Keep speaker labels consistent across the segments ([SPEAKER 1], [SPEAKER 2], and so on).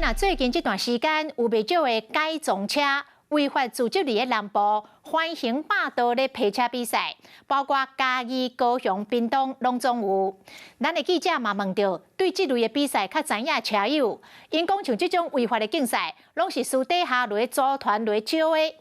[SPEAKER 1] 啊，最近這段時間有袂少的改裝車違法組織佇咧南部橫行霸道咧拼車比賽，包括嘉義、高雄、屏東攏總有。咱的記者嘛問著，對這類的比賽較知影車友，𪜶講像這種違法的競賽，攏是私底下來組團來招的。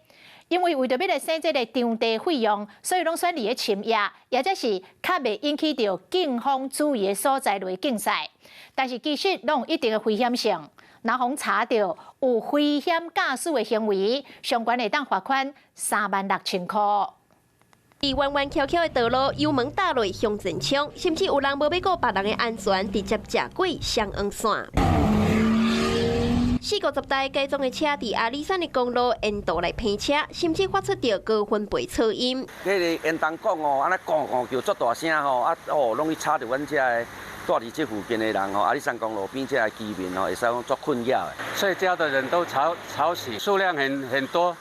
[SPEAKER 1] 因為為著欲來省這个場地費用，所以攏選佇咧深夜，抑者是較袂引起著警方注意的所在來競賽。但是其實攏有一定的危險性，若予查著有危險駕駛的行為，上懸會當罰款36,000箍。
[SPEAKER 2] 佇彎彎曲曲的道路，油門踏落向前衝，甚至有人無欲顧別人的安全，直接食過雙黃線。四五十台改裝的車佇阿里山的公路沿途來拼車，甚至發出著高分貝噪音。
[SPEAKER 3] 彼个煙筒管哦，按呢咕咕叫足大聲吼，啊哦，攏去吵著阮遮的住佇這附近的人吼，阿里山公路邊遮的居民吼，會使講足困擾的。
[SPEAKER 4] 睡覺的人都吵吵死，數量很多。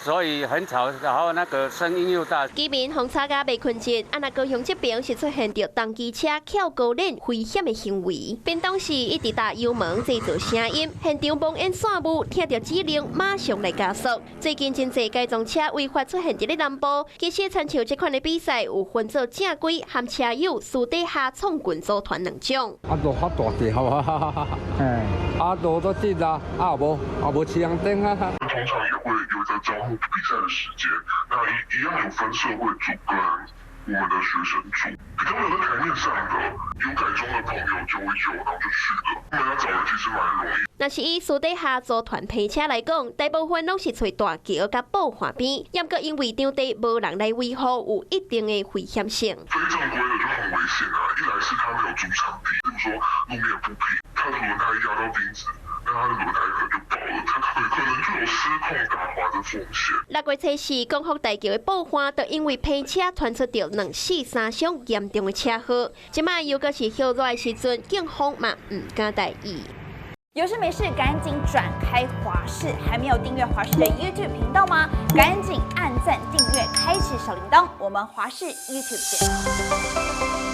[SPEAKER 4] 所以很吵，然後那個聲音又大。
[SPEAKER 2] 居民予吵甲袂睏著，啊若高雄這邊是出現著重機車翹高輪危險的行為。屏東市一直踏油門製造聲音，現場冒煙散霧，聽著指令馬上來加速。最近真濟改裝車違法出現佇咧南部，其實親像這款的比賽有分做正規和車友私底下創群組團兩種。
[SPEAKER 5] 啊，路較大條啊，啊路都直啊，啊無啊無青燈啊。
[SPEAKER 6] 通常也會有在招募比賽的時間，那一樣有分社會組跟我們的學生組，比較沒有在台面上的有改裝的朋友就會有，然後就去了。我們要找人其實蠻容易。
[SPEAKER 2] 若是以私底下組團拼車來講，大部分攏是揣大橋佮布岸邊，毋過因為場地無人來維護，有一定的危險性。
[SPEAKER 6] 非正規的就很危險啊！一來是他沒有租場地，比如說路面不平，他的輪胎壓到釘子，那他的輪胎可能就爆了，他可能就有失控打滑的風險。
[SPEAKER 2] 6月初四，光復大橋的布岸，就因為拼車傳出著兩死三傷嚴重的車禍。這擺又閣是歇熱的時陣，警方嘛毋敢大意。
[SPEAKER 7] 有事沒事趕緊轉開華視，還沒有訂閱華視的 YouTube 頻道嗎？趕緊按讚訂閱，開啟小鈴鐺。我們華視 YouTube 見。